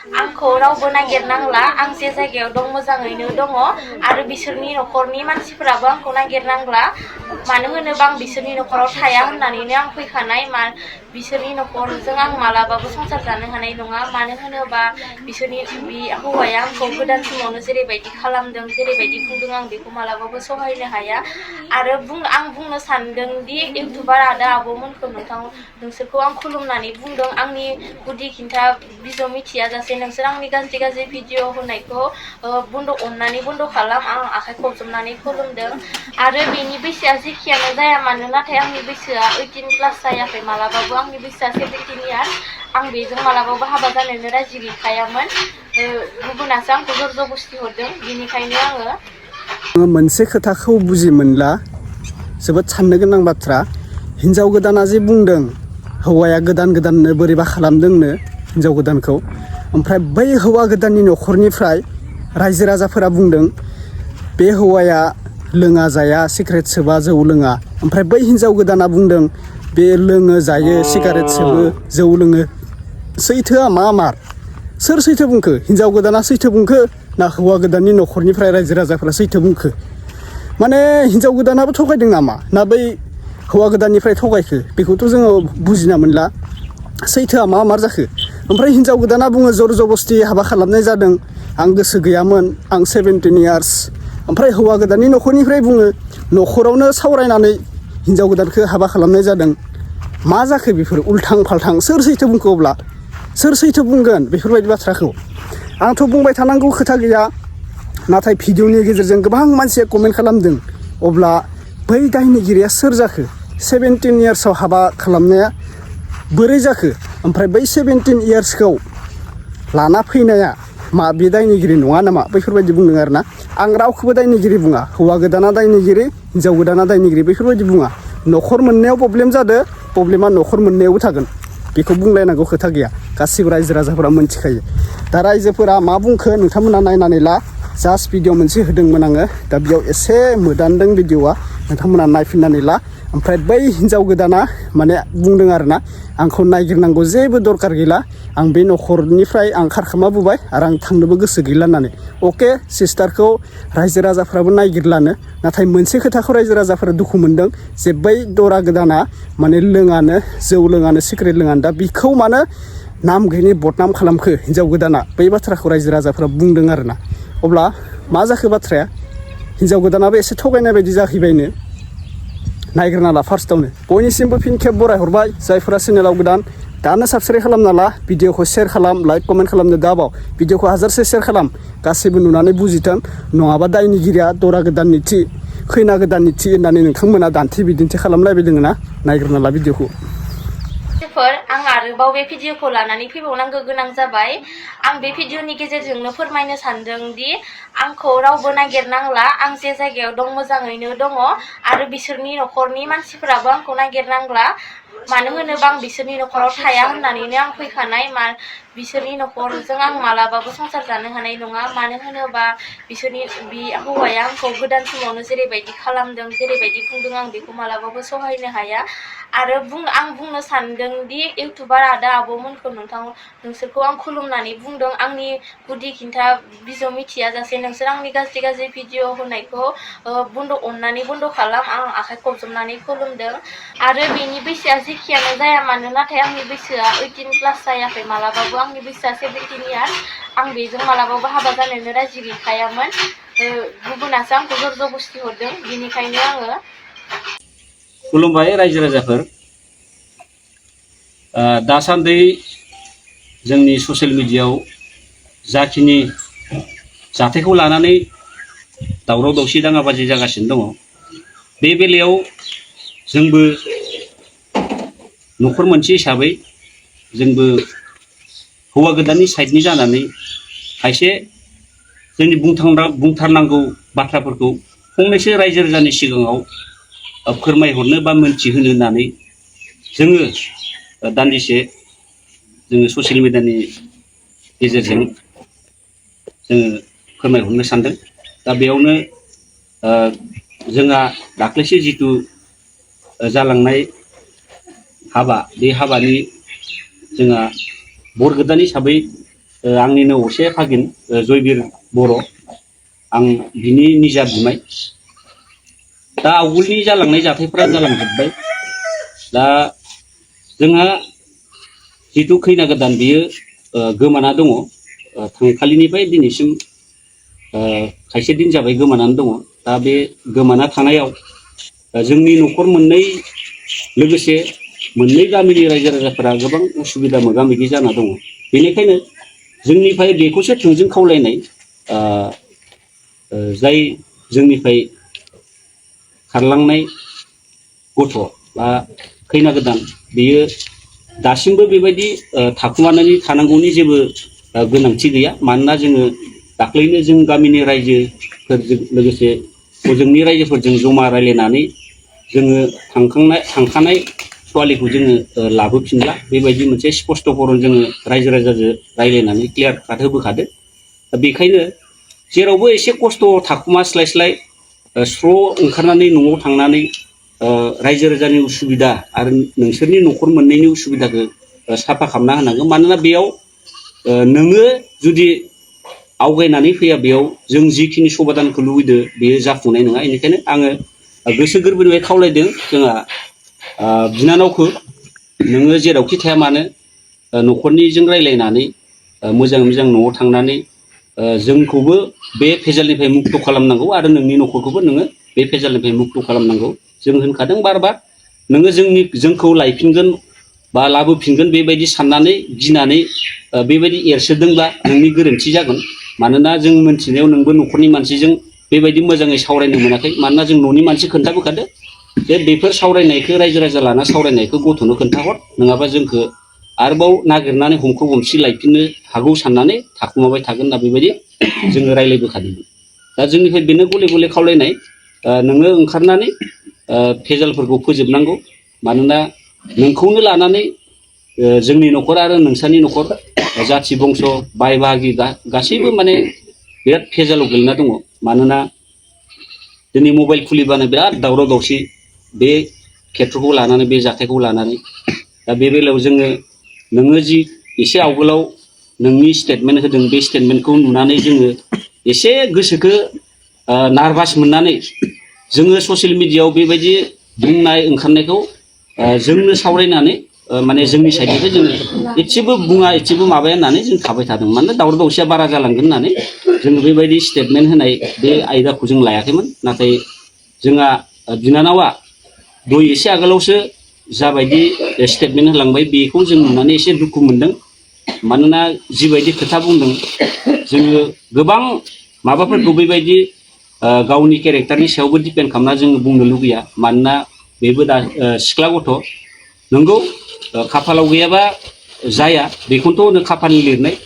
आंखौ रावबो नागिरनांला आं जे जायगायाव दं मोजाङैनो दङ आरो बिसोरनि न'खरनि मानसिफोराबो आंखौ नागिरनांला मानो होनोबा आं बिसोरनि न'खराव थाया होननानैनो आं फैखानाय बिसोरनि न'खरजों आं मालाबाबो संसार जानो हानाय नङा मानो होनोबा बिसोरनि बि हौवाया आंखौ गोदान समावनो जेरैबायदि खालामदों जेरैबायदि बुंदों आं बेखौ मालाबाबो सहायनो हाया आरो आं बुंनो सानदों दि इउटुबार आदा आब'मोनखौ नोंसोरखौ आं खुलुमनानै बुंदों आंनि गुदि खिन्था बिजौ मिथिया जासे नोंसोर आंनि गाज्रि भिडिअ होनायखौ अननानै बन्द खालाम आं आखाइ खबजबनानै खुलुमदों आरो बेनि बैसोआ जेखियानो जाया मानो नाथाय आंनि बैसोआ 18 प्लास जायाखै मालाबाबो आंनि बैसोआ 17 इयार्स आं बेजों मालाबाबो हाबा जानोनो राजि गैखायामोन गुबुनासो आंखौ जर जबस्ति हरदों बेनिखायनो आङो मोनसे खोथाखौ बुजि मोनला जोबोद साननो गोनां बाथ्रा हिनजाव गोदाना जे बुंदों हौवाया गोदाननो बोरैबा खालामदोंनो हिनजाव गोदानखौ ओमफ्राय बै हौवा गोदाननि न'खरनिफ्राय रायजो राजाफोरा बुंदों बे हौवाया लोङा जाया सिगारेट सोबा जौ लोङा ओमफ्राय बै हिनजाव गोदाना बुंदों बे लोङो जायो सिगारेट सोबो जौ लोङो सैथोआ मार सोर सैथो बुंखो हिनजाव गोदाना सैथो बुंखो ना हौवा गोदाननि न'खरनिफ्राय रायजो राजाफोरा सैथो बुंखो माने हिनजाव गोदानाबो थगायदों नामा ना बै हौवा गोदाननिफ्राय थगायखो बेखौथ' जोङो बुजिना मोनला सैथोआ मार जाखो ओमफ्राय हिनजाव गोदाना बुङो जर जबस्ति हाबा खालामनाय जादों आं गोसो गैयामोन आं 17 इयार्स ओमफ्राय हौवा गोदाननि न'खरनिफ्राय बुङो न'खरावनो सावरायनानै हिनजाव गोदानखौ हाबा खालामनाय जादों मा जाखो बेफोर उल्थां फाल्थां सोर सैथो बुंखो अब्ला सोर सैथो बुंगोन बेफोरबायदि बाथ्राखौ आंथ' बुंबाय थानांगौ खोथा गैया नाथाय भिडिअनि गेजेरजों गोबां मानसिया कमेन्ट खालामदों अब्ला बै दायनिगिरिया सोर जाखो 17 इयार्सआव हाबा खालामनाया बोरै जाखो ओमफ्राय बै 17 इयार्सखौ लाना फैनाया मा बे दायनिगिरि नङा नामा बैफोरबायदि बुंदों आरोना आं रावखौबो दायनिगिरि बुङा हौवा गोदाना दायनिगिरि हिनजाव गोदाना दायनिगिरि बैफोरबायदि बुङा न'खर मोननायाव प्रब्लेम जादों प्रब्लेमा न'खर मोननायावबो थागोन बेखौ बुंलायनांगौ खोथा गैया गासिबो रायजो राजाफोरा मोनथिखायो दा रायजोफोरा मा बुंखो नोंथांमोना नायनानै ला जास्ट भिडिअ मोनसे होदोंमोन आङो दा बेयाव एसे मोदानदों भिडिअआ नोंथांमोना नायफिननानै ला ओमफ्राय बै हिनजाव गोदाना माने बुंदों आरोना आंखौ नायगिरनांगौ जेबो दरकार गैला आं बे न'खरनिफ्राय आं खारखोमाबोबाय आरो आं थांनोबो गोसो गैला होननानै अके सिस्टारखौ रायजो राजाफ्राबो नायगिरलानो नाथाय मोनसे खोथाखौ रायजो राजाफोरा दुखु मोनदों जे बै दरा गोदाना माने लोङानो जौ लोङानो सिगारेट लोङानो दा बिखौ मानो नाम गैयिनि बदनाम खालामखो हिनजाव गोदाना बै बाथ्राखौ रायजो राजाफोरा बुंदों आरोना अब्ला मा जाखो बाथ्राया हिनजाव गोदानाबो एसे थगायनाय बायदि जाहैबायनो नायग्रोना ला फार्स्टआवनो बयनिसिमबो फिन खेब बरायहरबाय जायफोरा चेनेलाव गोदान दानो साबस्क्राइब खालामना ला भिडिअखौ शेयार खालाम लाइक कमेन्ट खालामनो दाबाव भिडिअखौ हाजारसे शेयार खालाम गासैबो नुनानै बुजिथों नङाबा दायनिगिरिया दरा गोदाननि थि खैना गोदाननि थि होननानै नोंथांमोना दान्थे बिदिन्थि खालामलायबाय दोङो ना नायग्रोना ला भिडिअखौ आं आरोबाव बे भिडिअखौ लानानै फैबावनांगौ गोनां जाबाय आं बे भिडिअनि गेजेरजोंनो फोरमायनो सानदों दि आंखौ रावबो नागिरनांला आं जे जायगायाव दं मोजाङैनो दङ आरो बिसोरनि न'खरनि मानसिफोराबो आंखौ नागिरनांला मानो होनोबा आं बिसोरनि न'खराव थाया होननानैनो आं फैखानाय बिसोरनि न'खरजों आं मालाबाबो संसार जानो हानाय नङा मानो होनोबा बिसोरनि बि हौवाया आंखौ गोदान समावनो जेरैबायदि खालामदों जेरैबायदि बुंदों आं बेखौ मालाबाबो सहायनो हाया आरो आं बुंनो सानदों दि इउटुबार आदा आब'मोनखौ नोंसोरखौ आं खुलुमनानै बुंदों आंनि गुदि खिन्था बिजौ मिथिया जासे नोंसोर आंनि गाज्रि भिडिअ होनायखौ अननानै बन्द खालाम आं आखाइ खबजबनानै खुलुमदों आरो बेनि बैसोआ जेखियानो जाया मानो नाथाय आंनि बैसोआ 18 प्लास जायाखै मालाबाबो आंनि बैसोआ 17 इयार्स आं बेजों मालाबाबो हाबा जानोनो राजि गैखायामोन गुबुनासो आंखौ जर जबस्ति हरदों बेनिखायनो आङो खुलुमबाय रायजो राजाफोर दासान्दि जोंनि ससियेल मिडियायाव जाखिनि जाथायखौ लानानै दावराव दावसि दाङाबाजि जागासिनो दङ बे बेलायाव जोंबो न'खर मोनसे हिसाबै जोंबो हौवा गोदाननि साइडनि जानानै खायसे जोंनि बुंथारनांगौ बाथ्राफोरखौ फंनैसो रायजो राजानि सिगाङाव फोरमायहरनो बा मोनथिहोनो होननानै जोङो दान्दिसे जोङो ससियेल मिडियानि गेजेरजों जोङो फोरमायहरनो सानदों दा बेयावनो जोंहा दाख्लैसो जिथु जालांनाय हाबा बे हाबानि जोंहा बर गोदान हिसाबै आंनिनो असे फागिन जयबीर बर' आं बिनि निजा बिमाय दा आवगोलनि जालांनाय जाथायफोरा जालांजोब्बाय दा जोंहा जिथु खैना गोदान बियो गोमाना दङ थांखालिनिफ्राय दिनैसिम खायसे दिन जाबाय गोमानानै दङ दा बे गोमाना थानायाव जोंनि न'खर मोननै लोगोसे मोननै गामिनि रायजो राजाफोरा गोबां उसुबिदा मोगा मोगि जाना दङ बेनिखायनो जोंनिफ्राय बेखौसो थोंजों खावलायनाय जाय जोंनिफ्राय खारलांनाय गथ' बा खैना गोदान बेयो दासिमबो बेबायदि थाखुमानानै थानांगौनि जेबो गोनांथि गैया मानोना जोङो दाख्लैनो जों गामिनि रायजोफोरजों लोगोसे हजोंनि रायजोफोरजों जमा रायलायनानै जोङो थांखानाय सवालिखौ जोङो लाबोफिनला बेबायदि मोनसे स्पष्ट बरन जोङो रायजो राजाजों रायलायनानै क्लियार काट होबोखादों दा बेखायनो जेरावबो एसे खस्थ' थाखुमास्लायस्लाय स्र' ओंखारनानै न'आव थांनानै रायजो राजानि उसुबिदा आरो नोंसोरनि न'खर मोननैनि उसुबिदाखौ साफा खालामना होनांगौ मानोना बेयाव नोङो जुदि आवगायनानै फैया बेयाव जों जिखिनि समाधानखौ लुबैदों बेयो जाफुंनाय नङा बेनिखायनो आङो गोसो गोरबोनिफ्राय खावलायदों जोंहा बिनानावखौ नोङो जेरावखि थाया मानो न'खरनिजों रायलायनानै मोजां मोजां न'आव थांनानै जोंखौबो बे भेजालनिफ्राय मुक्त खालामनांगौ आरो नोंनि न'खरखौबो नोङो बे भेजालनिफ्राय मुक्त खालामनांगौ जों होनखादों बार बार नोङो जोंखौ लायफिनगोन बा लाबोफिनगोन बेबायदि साननानै गिनानै बेबायदि एरसोदोंब्ला नोंनि गोरोन्थि जागोन मानोना जों मोनथिनायाव नोंबो न'खरनि मानसिजों बेबायदि मोजाङै सावरायनो मोनाखै मानोना जों न'नि मानसि खोन्थाबोखादो जे बेफोर सावरायनायखौ रायजो राजा लाना सावरायनायखौ गथ'नो खोन्थाहर नङाबा जोंखौ आरोबाव नागिरनानै हमखो हमसि लायफिननो हागौ साननानै थाखुमाबाय थागोन ना बेबायदि जोङो रायलायबोखादोंमोन दा जोंनिफ्राय बेनो गले गले खावलायनाय नोङो ओंखारनानै भेजालफोरखौ फोजोबनांगौ मानोना नोंखौनो लानानै जोंनि न'खर आरो नोंसानि न'खर जाथि बंस' बाय बाहागि गासैबो माने बिराद भेजालाव गोलैना दङ मानोना दिनै मबाइल खुलिबानो बिराद दावराव दावसि बे खेत्रखौ लानानै बे जाथायखौ लानानै दा बे बेलायाव नोङो जि एसे आवगोलाव नोंनि स्टेटमेन्ट होदों बे स्टेटमेन्टखौ नुनानै जोङो एसे गोसोखौ नार्भास मोननानै जोङो ससियेल मिडियायाव बेबायदि बुंनाय ओंखारनायखौ जोंनो सावरायनानै माने जोंनि साइडनिफ्राय जोङो एसेबो बुङा एसेबो माबाया होननानै जों थाबाय थादों मानोना दावराव दावसिया बारा जालांगोन होननानै जोङो बेबायदि स्टेटमेन्ट होनाय बे आयदाखौ जों लायाखैमोन नाथाय जोंहा बिनानावा दय एसे आगोलावसो जाबायदि स्टेटमेन्ट होलांबाय बेखौ जों नुनानै एसे दुखु मोनदों मानोना जिबायदि खोथा बुंदों जोङो गोबां माबाफोरखौ बेबायदि गावनि केरेक्टारनि सायावबो डिपेन्ड खालामना जोङो बुंनो लुगैया मानोना बेबो दा सिख्ला गथ' नंगौ खाफालाव गैयाबा जाया बेखौनोथ' होनो खाफालनि लिरनाय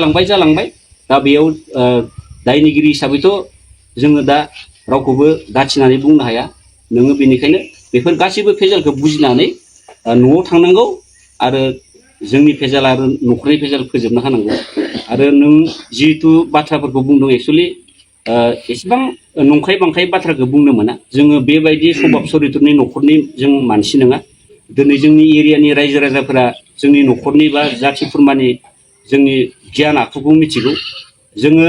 जालांबाय दा बेयाव दायनिगिरि हिसाबैथ' जोङो दा रावखौबो दाथिनानै बुंनो हाया नोङो बेनिखायनो बेफोर गासैबो भेजालखौ बुजिनानै न'आव थांनांगौ आरो जोंनि भेजाल आरो न'खरनि भेजाल फोजोबना होनांगौ आरो नों जिहेतु बाथ्राफोरखौ बुंदों एक्सुवेलि एसेबां नंखाय बांखाय बाथ्राखौ बुंनो मोना जोङो बेबायदि सभाब सरित्रनि न'खरनि जों मानसि नङा दिनै जोंनि एरियानि रायजो राजाफोरा जोंनि न'खरनि बा जाथि खुरमानि जोंनि गियान आखुखौ मिथिगौ जोङो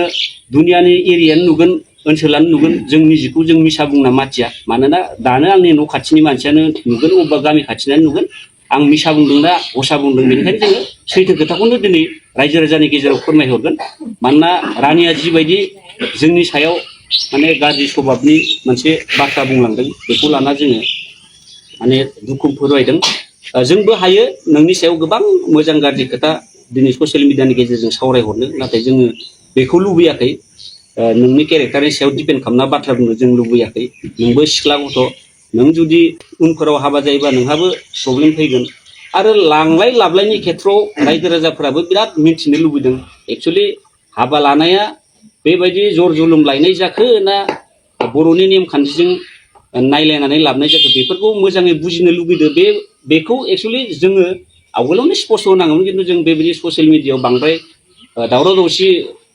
दुनियानि एरियानो नुगोन ओनसोलानो नुगोन जों निजिखौ जों मिसा बुंना माथिया मानोना दानो आंनि न' खाथिनि मानसियानो नुगोन अबेबा गामि खाथिनानो नुगोन आं मिसा बुंदों ना गसा बुंदों बेनिखायनो जोङो सैथो खोथाखौनो दिनै रायजो राजानि गेजेराव फोरमायहरगोन मानोना रानिया जिबायदि जोंनि सायाव माने गाज्रि सभाबनि मोनसे बाथ्रा बुंलांदों बेखौ लाना जोङो माने दुखु फोरमायदों जोंबो हायो नोंनि सायाव गोबां मोजां गाज्रि खोथा दिनै ससियेल मिडियानि गेजेरजों सावरायहरनो नाथाय जोङो बेखौ लुबैयाखै नोंनि केरेक्टारनि सायाव डिपेन्ड खालामना बाथ्रा बुंनो जों लुबैयाखै नोंबो सिख्ला गथ' नों जुदि उनफोराव हाबा जायोबा नोंहाबो प्रब्लेम फैगोन आरो लांलाय लाबलायनि खेथ्रआव रायजो राजाफोराबो बिराद मिन्थिनो लुबैदों एक्सुवेलि हाबा लानाया बेबायदि जर जुलुम लायनाय जाखो ना बर'नि नेमखान्थिजों नायलायनानै लाबोनाय जाखो बेफोरखौ मोजाङै बुजिनो लुबैदों बेखौ एक्सुवेलि जोङो आवगोलावनो स्पष्ट होनांगौमोन खिन्थु जों बेबायदि ससियेल मिडियायाव बांद्राय दावराव दावसि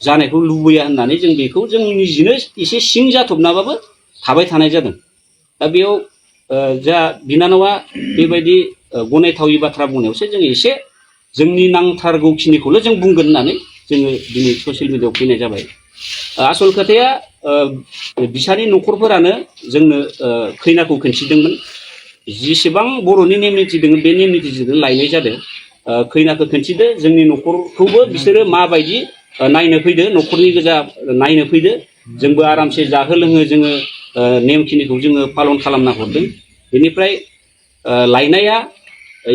जानायखौ लुबैया होननानै जों बेखौ जों निजिनो एसे सिं जाथबनाबाबो थाबाय थानाय जादों दा बेयाव जा बिनानावा बेबायदि गनायथावि बाथ्रा बुंनायावसो जों एसे जोंनि नांथारगौखिनिखौल' जों बुंगोन होननानै जोङो दिनै ससियेल मिडियायाव फैनाय जाबाय। आसल खोथाया बिसानि न'खरफोरानो जोंनो खैनाखौ खोन्थिदोंमोन। जेसेबां बर'नि नेम निथि दङ बे नेम निथिजोंनो लायनाय जादों। खैनाखौ खोन्थिदो जोंनि न'खरखौबो बिसोरो माबायदि नायनो फैदो, न'खरनि गोजा नायनो फैदो। जोंबो आरामसे जाहो लोङो जोङो नेमखिनिखौ जोङो पालन खालामना हरदों। बेनिफ्राय लायनाया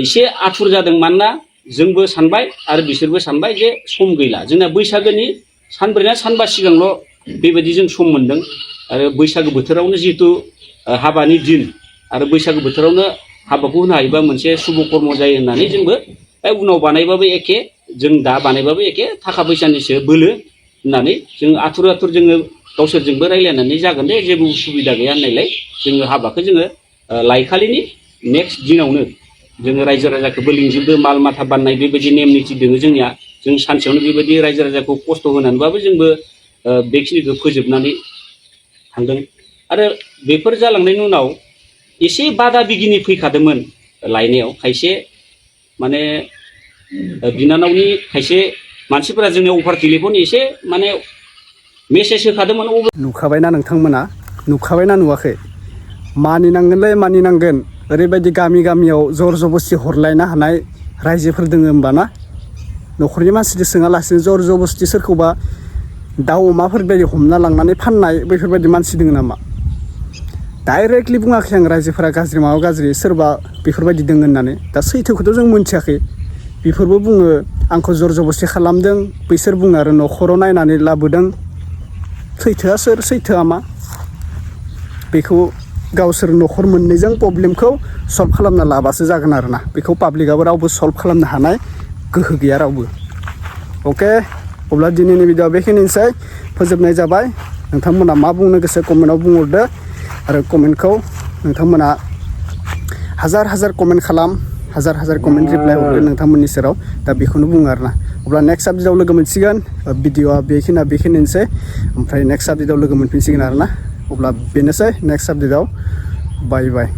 एसे आथुर जादों, मानोना जोंबो सानबाय आरो बिसोरबो सानबाय जे सम गैला। जोंना बैसागोनि सानब्रै ना सानबा सिगांल' बेबायदि जों सम मोनदों। आरो बैसागो बोथोरावनो जिहेथु हाबानि दिन, आरो बैसागो बोथोरावनो हाबाखौ होनो हायोबा मोनसे शुभ कर्म जायो होननानै जोंबो उनाव बानायबाबो एखे, जों दा बानायबाबो एखे, थाखा फैसानिसो बोलो होननानै जों आथुर आथुर जोङो गावसोरजोंबो रायज्लायनानै जागोन दे, जेबो उसुबिदा गैया होननायलाय जोङो हाबाखौ जोङो लायखालिनि नेक्स्ट दिनावनो जोङो रायजो राजाखौबो लिंजोबदो, माल माथा बाननाय बेबायदि नेम निथि दङ जोंनिया। जों सानसेयावनो बेबायदि रायजो राजाखौ खस्थ' होनानैबाबो जोंबो बेखिनिखौ फोजोबनानै थांदों। आरो बेफोर जालांनायनि उनाव एसे बादा बिगिनि फैखादोंमोन लायनायाव। खायसे माने बिनानावनि खायसे मानसिफोरा जोंनियाव अभार टेलिफन एसे माने मेसेज होखादोंमोन। नुखाबायना नोंथांमोना, नुखाबायना नुवाखै? मानिनांगोनलै मानिनांगोन। ओरैबायदि गामि गामियाव जर जबस्थि हरलायनो हानाय रायजोफोर दोङो होमबाना? न'खरनि मानसिजों सोङालासिनो जर जबस्थि सोरखौबा दाउ अमाफोर बायदि हमना लांनानै फाननाय बेफोरबायदि मानसि दोङो नामा? डाइरेक्टलि बुङाखै आं रायजोफोरा गाज्रि माबा गाज्रि सोरबा बेफोरबायदि दोङो होननानै। दा सैथोखौथ' जों मोनथियाखै। बेफोरबो बुङो आंखौ जर जबस्थि खालामदों, बैसोर बुङो आरो न'खराव नायनानै लाबोदों। सैथोआ सोर, सैथोआ मा? बेखौ गावसोर न'खर मोननैजों प्रब्लेमखौ सल्भ खालामना लाबासो जागोन आरोना। बेखौ पाब्लिकआबो रावबो सल्भ खालामनो हानाय गोहो गैया रावबो। अके, अब्ला दिनैनि भिडिअ'आ बेखिनिसै, फोजोबनाय जाबाय। नोंथांमोना मा बुंनो गोसो कमेन्टआव बुंहरदो। आरो कमेन्टखौ नोंथांमोना हाजार हाजार कमेन्ट खालाम, हाजार हाजार कमेन्ट रिप्लाइ हरदो नोंथांमोननि सेराव। दा बेखौनो बुङो आरोना। अब्ला नेक्स्ट आपडेटआव लोगो मोनसिगोन। भिडिअ'आ बेखिनियानोसै। ओमफ्राय नेक्स्ट आपडेटआव लोगो मोनफिनसिगोन आरोना। अब्ला बेनोसै नेक्स्ट आपडेटआव। बाय बाय।